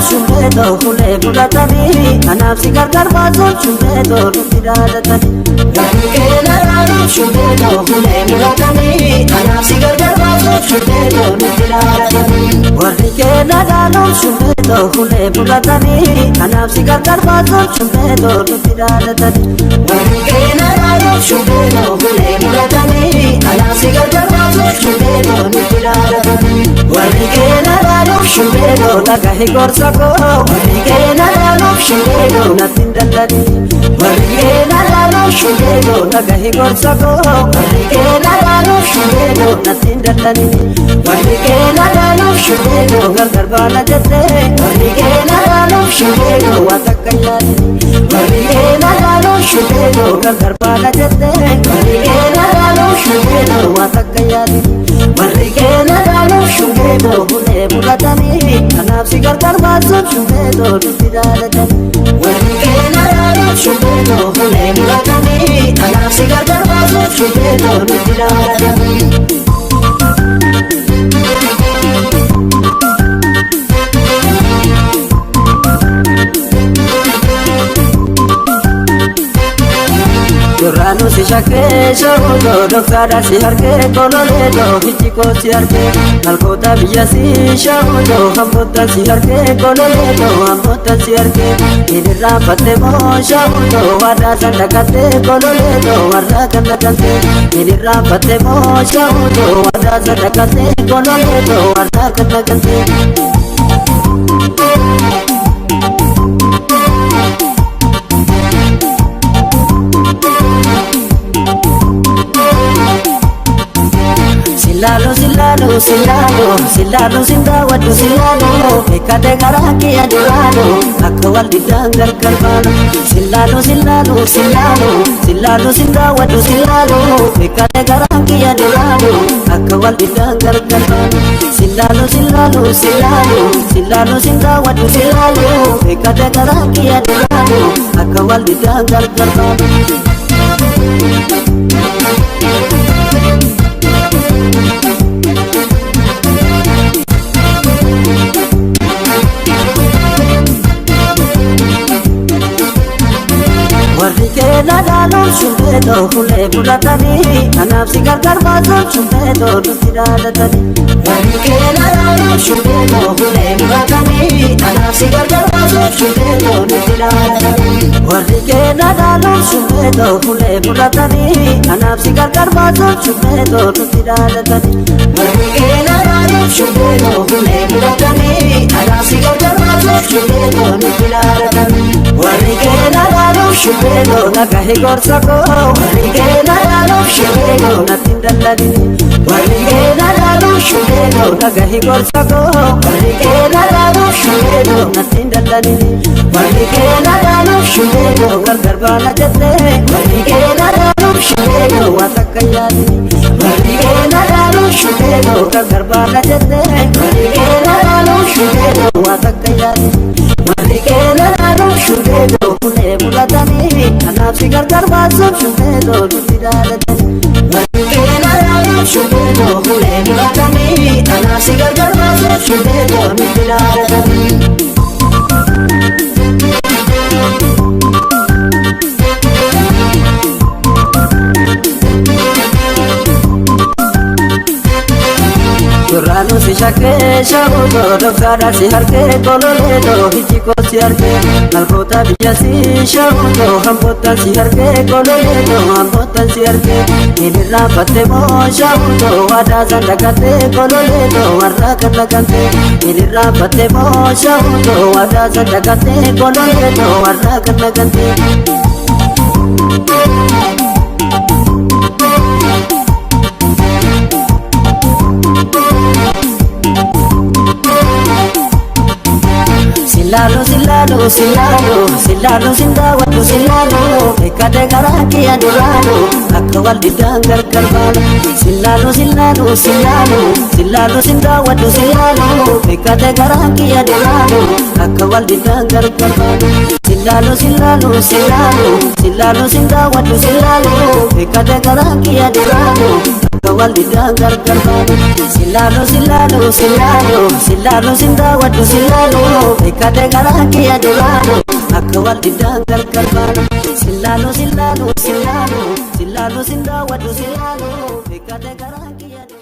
shumbeetoo fuulee fudhatanii anaaf si gargar baasuun shumbeetoo nutti dhaadatanii. Warri keena laaluuf shumbeetoo fuulee muratanii anaaf si gargar baasuuf shumbeetoo nutti dhaadatanii. Warri keena laaluuf shumbeetoo fuulee fudhatanii anaaf si gargar baasuun shumbeetoo nutti dhaadatanii. Warri keena laaluuf shumbeetoo fuulee muratanii anaaf si gargar baasuuf shumbeetoo nutti dhaadatanii. Warri keena laaluuf shumbeetoo dhagahi gorsa koo warri keena laaluuf shumbeetoo natti hin dalladii. Warri keena laaluuf shumbeetoo dhagahi gorsa koo warri keena laaluuf shumbeetoo natti hin dalladii. Warri keena laaluuf shumbeetoo gargar baana jettee warri keena laaluuf shumbeetoo waan takka yaadii. Warri keena laaluuf shumbeetoo gargar baana jettee warri keena laaluuf shumbeetoo waan takka yaadii. Warri keena laaluuf shumbeetoo fuulee fudhatanii kanaaf si gargar baasuuf shumbeetoo nutti dhaadatanii. Warri keena laaluuf shumbeetoo fuulee muratanii anaaf si gargar baasuuf shumbeetoo nutti dhaadatanii. Durraanu si shakkee shahuutoo dhoksaadha si harkee kololeetoo ijji koo si harkee malkoota biyya si shahuutoo hamboota si harkee kololeetoo hamboota si harkee hidhirraanfatte moo shahuutoo waadaa san dhaqattee kololeetoo warraa kan dhaqattee hidhirraanfatte moo shahuutoo waadaa san dhaqattee kololeetoo warraa kan dhaqattee. Silaalu silaalu silaalu silaalu sindaawwadhu silaalu beekate garaa kiyya duraanu akka wal diddaan gargar baanu. Silaalu silaalu silaalu silaalu sindaawwadhu silaalu beekate garaa kiyya duraanu akka wal diddaan gargar baanu. Silaalu silaalu silaalu silaalu sindaawwadhu silaalu beekate garaa kiyya duraanu akka wal diddaan gargar baanu. Warri keena laaluun shumbeetoo fuulee fudhatanii anaaf si gargar baasuun shumbeetoo nutti dhaadatanii. Warri keena laaluuf shumbeetoo fuulee muratanii anaaf si gargar baasuuf shumbeetoo nutti dhaadatanii. Warri keena laaluun shumbeetoo fuulee fudhatanii anaaf si gargar baasuun shumbeetoo nutti dhaadatanii. Warri keena laaluuf shumbeetoo fuulee muratanii anaaf si gargar baasuuf shumbeetoo nutti dhaadatanii. Warri keena laaluuf shumbeetoo dhagahi gorsa koo warri keena laaluuf shumbeetoo natti hin dalladii. Warri keena laaluuf shumbeetoo dhagahi gorsa koo warri keena laaluuf shumbeetoo natti hin dalladii. Warri keena laaluuf shumbeetoo gargar baana jettee warri keena laaluuf shumbeetoo waan takka yaadii. Warri keena laaluuf shumbeetoo gargar baana jettee warri keena laaluuf shumbeetoo waan takka yaadii. Warri keena laaluuf shumbeetoo fuulee fudhatanii kanaaf si gargar baasuuf shumbeetoo nutti dhaadatanii. Warri keena laaluuf shumbeetoo fuulee muratanii anaaf si gargar baasuuf shumbeetoo nutti dhaadatanii. Durraanu si shakkee shahuutoo dhoksaadha si harkee kololeetoo ijji koo si harkee malkoota biyya si shahuutoo hamboota si harkee kololeetoo hamboota si harkee hidhirraanfatte moo shahuutoo waadaa san dhaqattee kololeetoo warraa kan dhaqattee hidhirraanfatte moo shahuutoo waadaa san dhaqattee kololeetoo warraa kan dhaqattee. Silaalu silaalu silaalu silaalu sindaawwadhu silaalu beekate garaa kiyya duraanu akka wal diddaan gargar baanu. Silaalu silaalu silaalu silaalu sindaawwadhu silaalu beekate garaa kiyya duraanu akka wal diddaan gargar baanu. Silaalu silaalu silaalu silaalu sindaawwadhu silaalu beekate garaa kiyya duraanu akka wal diddaan gargar baanu. Sillaalo sillaalo sillaalo sillaalo sindaawwadhu sillaalo beekate garaan kiyya duraano akka wal diddaan gargar baanu. Sillaalo sillaalo sillaalo sillaalo sindaawwadhu sillaalo beekate garaan kiyya.